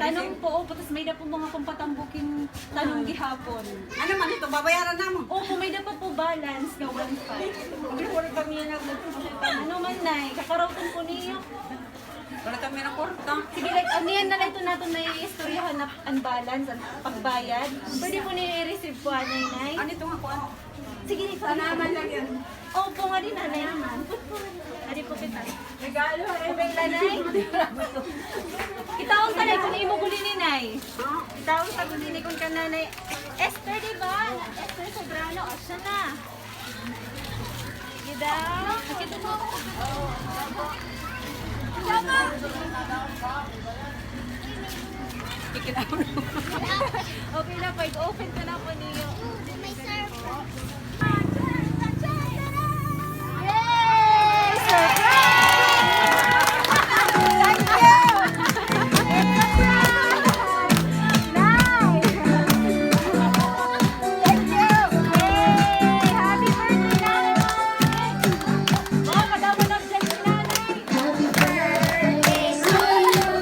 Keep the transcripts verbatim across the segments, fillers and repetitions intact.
Tanong po, opo, tas may-ada po mga pampatambok hin tanong gihapon. Ano man ito, babayaran namon? Opo, may-ada pa po balance nga one five. Hindi, wala kami yan. Ano man, Nay, kakarawton po niyo. Wala kami ng kwarta. Sige, like, ano yan na lang ito naton na iistoryahan na ang balance, ang pagbayad. Pwede po niyo i-receive po, anay, Nay. Ano ito nga po, ano? Sige, ito. Tanaman lang yan. Opo nga din, anay. Adi po kita. Regalo, okay, Nanay. Itaon ka na kung imo guli ni Nay. Itaon ka guli ni kung ka Nanay Esther, di ba? Esther Sobrano, o, siya na. Sige daw. Okay na po, open ko na po niyo. Yay! Surprise! Thank you! Nice! Thank you! Yay! Happy birthday, Nanay! Wow, madama na dyan si Nanay! Happy birthday to you.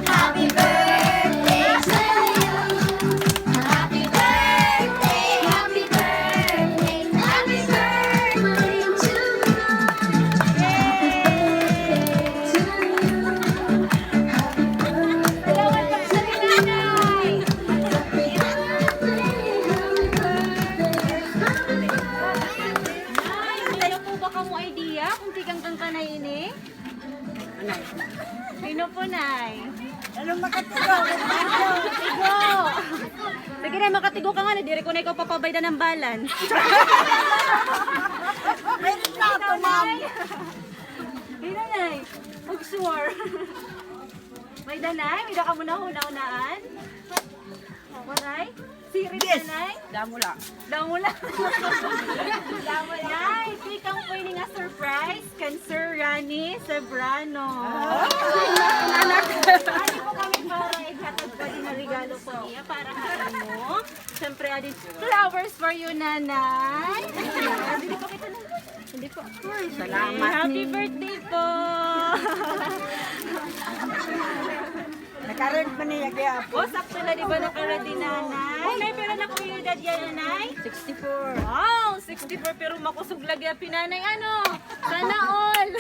Happy birthday to you. Happy birthday, happy birthday, happy birthday to you. Yay! Salamat po sa Nanay. Nay, may-ada po ba kamo idea kung tikang kan kanay ini? Ano? Sino po, Nay? Ano, makatigo? Makatigo. Sige, Nay, makatigo ka nga, Nay. Diri ko na ikaw papabaydan ng balance. Ay, plato, ma'am. Sino, Nay? Pag sure. May-ada, Nay? May-ada kamo nahuna-hunaan? Waray? Serious, Nanay? Damo la. Damo la. Damo la. Nay, tikang po ini nga surprise kan Sir Rani Sebrano. Ah. Adi po kami para ighatag po din nga regalo po niya para ha imo. Siyempre, adi, flowers for you, Nanay. Dili po kita, Nanay. Hindi po. Ay, salamat. Happy birthday po. Naka-red pa niya gihapon. O, sakto na, di ba, naka-red hi Nanay? Nay, pira na po iyo edad yana, Nay? Sixty-four. Wow, sixty-four, pero makusog lagi an hi Nanay, ano? Sana all.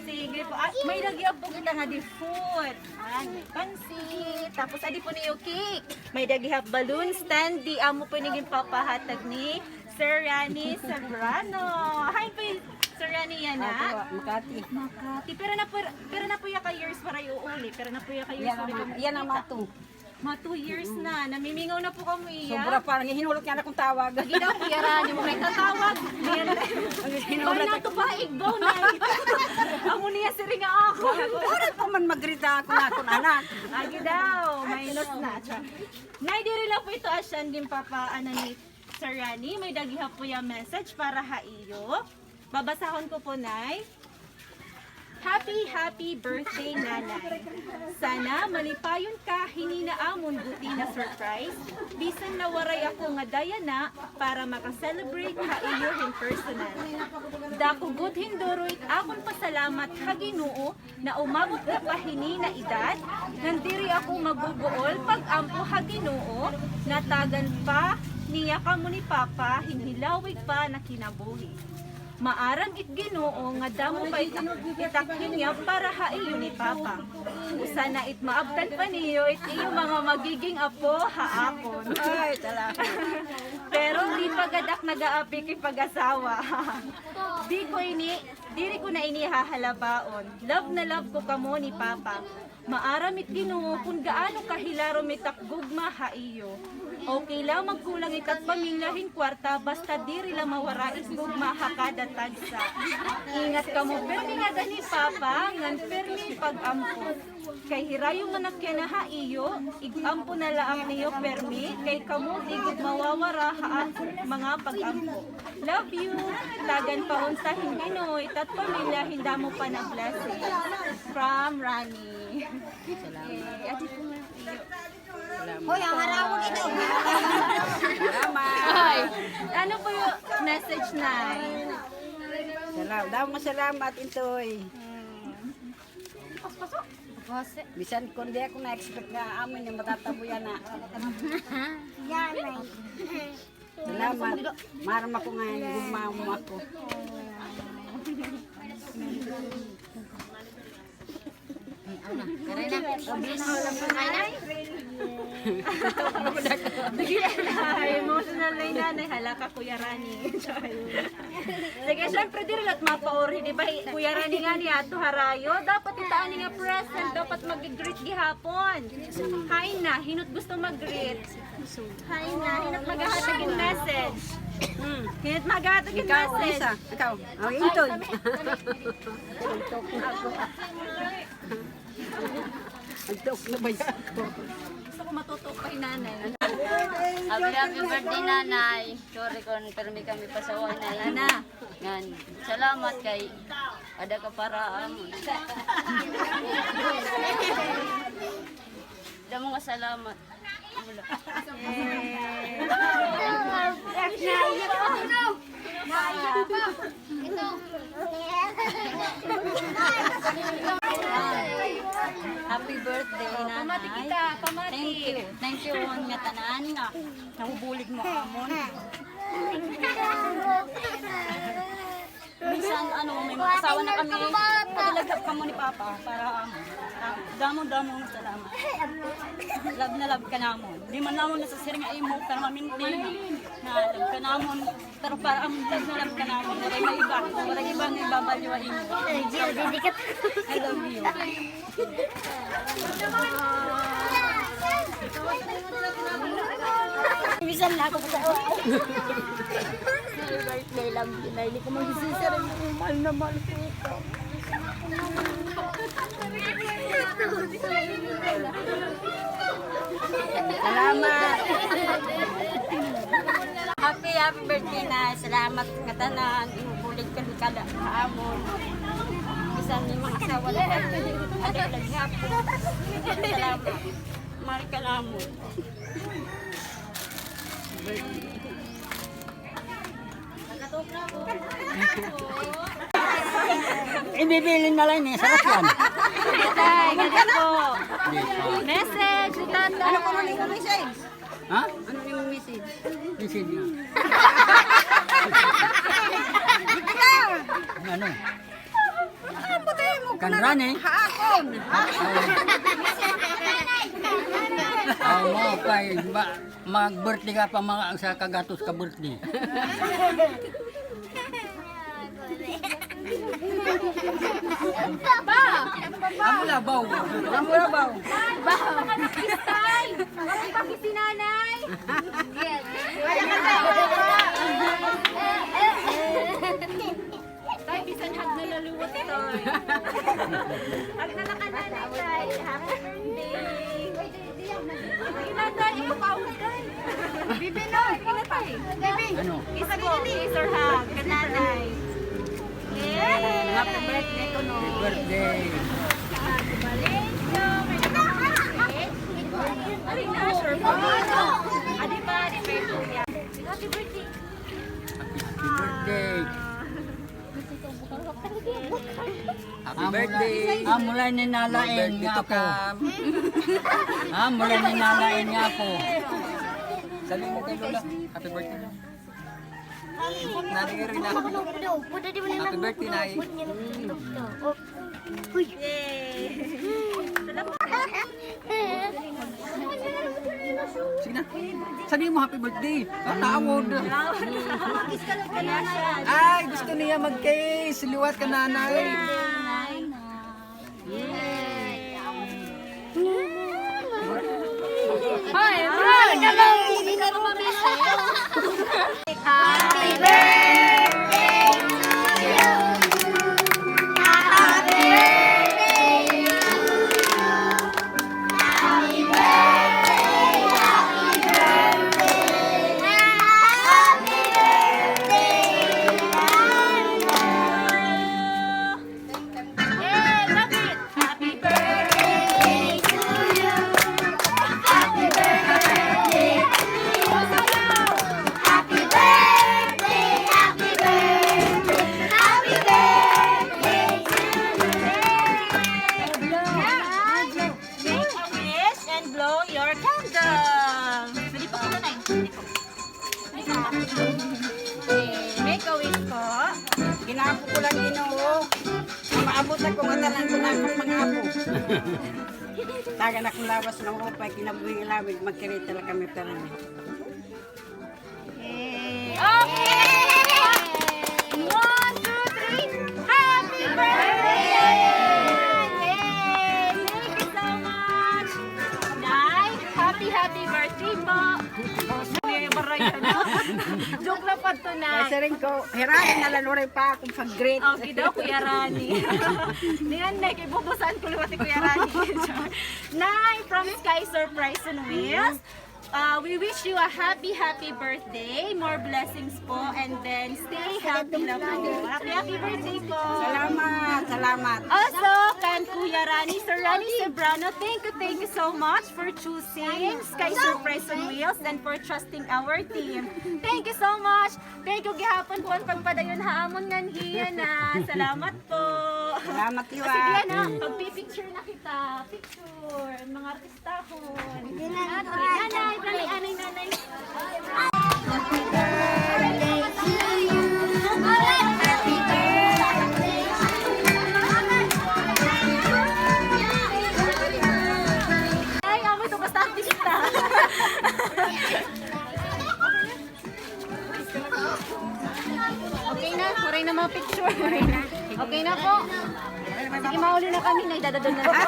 Sige po. Ah, may lagi po kita nga di food. Ay, pansit. Tapos, adi po niyo cake. May-ada gihap balloon stand. Di amo po ini ginpapahatag ni Sir Rani Sebrano. Hi po, Sir Rani, yana? Opo, Makati. Makati. Pira na po, pira na po iya ka years waray uuli? Pira na po iya ka years waray kumikita? Yana, mga two. Mga two years na. Namimingaw na po kamo iya. Sobra pa. Nangihinulot nga na akon tawag. Lagi daw, Kuya Rani, mo may tatawag. Nangihinulot. Wala na to pa, igbaw na. Amo niya, siring nga ako. Wala pa man magrita ako na akon anak. Lagi daw, minus na. Nay, diri la po ito asya an ginpapaano ni Sir Rani. May-ada gihap po iya message para ha iyo. Babasahon ko po, Nay. Happy, happy birthday, Nanay. Sana malipayon ka hini nga amon guti nga surprise. Bisan na waray ako ngada yana para maka-celebrate ha iyo hin personal. Dako gud hin duro it akon pasalamat ha Ginoo nga umabot ka pa hini nga edad, ngan diri ako mabubuol pag-ampo ha Ginoo, natagan pa niya kamo ni Papa hin hilawig pa nga kinabuhi. Maaram it Ginoo nga damo pa it, it ak hinyap para ha iyo ni Papa. Usa na it maabtan pa niyo it iyo mga magiging apo ha akon. Ay, salamat. Pero di pa gad ak nag-aapiki pag-asawa. Di ko ini Diri ko na ini hahalabaon. Love na love ko kamo ni Papa. Maaram it Ginoo kon gaano kahilarom it ak gugma ha iyo. Okay la magkulang it at pamilya hin kwarta, basta diri la mawara it gugma ha kada tagsa. Ingat kamo pirmi ngada ni Papa, ngan pirmi pag-ampo. Kay hirayo man ak yana ha iyo, ig-ampo na laang niyo pirmi, kay kamo di gud mawawara ha akon mga pag-ampo. Love you. Tagan pa unta hin Ginoo it at pamilya hin damo pa nga blessing. From Rani. Salamat. Eh, adi po nga iyo. Salamat. Hoy, ang harawon ito. Salamat. Ay, ano po yung message, Nay? Salam-, damo salamat, Intoy. Hmm. Paspaso. Bisan kon di ako na-expect nga amo ini matatabo yana. Salamat. Maaram ako nga gumamo ako. Ay, emotional na hi Nanay. Hala ka, Kuya Rani. Sige, syempre, diri la it mapauri, di ba? Kuya Rani ngani adto harayo. Dapat it ani nga present, dapat mag-greet gihapon. Hain na, hin-o it gusto mag-greet? Hain na, hin-o it maghahatag hin message? Hmm. Hin-o it maghahatag hin message? Ikaw, Lisa, ikaw. Ang intod. Ang talk na ba yan? Gusto ko matutok pa hi Nanay. Happy, happy birthday, Nanay. Sorry kon pirmi kami pasaway, Nay. Ana. Ngan, salamat kay ada ka para amon. Damo nga salamat. Happy birthday, Nanay. Pamati kita, pamati. Thank you. Thank you ngatanan nga nahubulig mo amon. Minsan, ano, may mga asawa na kami. Padilaghap kamo ni Papa para, um, damo-damo nga salamat. Love na love ka namon. Di man namon nasasiring an imo, pero maminti na love ka namon. Pero para amon, love na love ka namon. Waray maiba. Waray iba nga ibabalyo an imo. I love you. Bisan na ako sa birthday, love you, Nay. Hindi ko magsisisi rin. Mahal na mahal ko ikaw. Salamat. Happy, happy birthday, Nay. Salamat ngatanan. Ihubulig ka kada ha amon. Bisan may mga asawa na kami. Adi, lagi hapon. Salamat. Mahal ka namon. Ibibilin na la ini, sarap yan. Tay, ganda po. Hindi pa. Message, si Tatay. Ano pa man yung message? Ha? Ano yung message? Message niya. Ano? Kan Rani? Ha akon. Amo kay ba, mag-birthday ka pa, mga sa kagatos ka birthday. Ba! Amo labaw. Amo labaw. Ba! Style! Ang pag-, si Nanay! Tay, bisan hag na la liwat, Tay. Hag na la kan Nanay, Tay. Happy birthday. Ay, Nanay, ikaw pa ako, Tay. Bibi, no? Sige na, Tay. Bibi. Ano? Kiss ko, kiss or hug kan Nanay. Yay! Happy birthday kuno. Happy birthday. Thank you. Ay, na, sure po. Adi pa, adi pa yung kuya. Happy birthday. Happy birthday. Happy birthday. Amo la ini nalain nga ako. Amo la ini nalain nga ako. Sabi mo kay Lola, happy birthday. Nanay Rina. Happy birthday, Nay. Uy. Yay! Salamat. Sige na. Sabi mo, happy birthday. Tatawag. Ay, gusto niya mag-kiss. Liwat kan Nanay. Yay! Hoy, bro! Happy birthday to you. Happy birthday to you. Happy birthday, happy birthday, happy birthday. Yay, love it. Happy birthday to you. Happy birthday Ah, pwede po kita, Nay. Pwede po. Eh, make a wish po. Ginapo ko lang, Ginoo. Maabot ako nga tanan ko na akong mga apo. Tagan akong lawas nga maupay, kinabuhi nga lamig, magkirita la kami pirmi. Yay! Okay! One, two, three! Happy birthday! Yay! Thank you so much! Nay, happy, happy birthday po! Joke la pa to, Nay. Kay siring ko, hirayan na la, waray pa akon pag-greet. Okay daw, Kuya Rani. Niyan, Nay, kay bubusan ko liwat ni Kuya Rani. Nay, from Sky Surprise on Wheels. Uh, we wish you a happy, happy birthday. More blessings po, and then stay healthy la po. Happy, happy birthday po. Salamat, salamat. Also, kan Kuya Rani, Sir Rani Sobrano, thank you, thank you so much for choosing Sky Surprise on Wheels and for trusting our team. Thank you so much. Thank you gihapon po an pagpadayon ha amon nganhi yana. Salamat po. Salamat liwat. Sige na, pagpipicture na kita. Picture, mga artistahon. Nanay, nanay, nanay, nanay. Ay, amo ito, basta artista. Okay na, waray na mga picture. Okay na po. Sige, mauli na kami, Nay, dadadon na lang.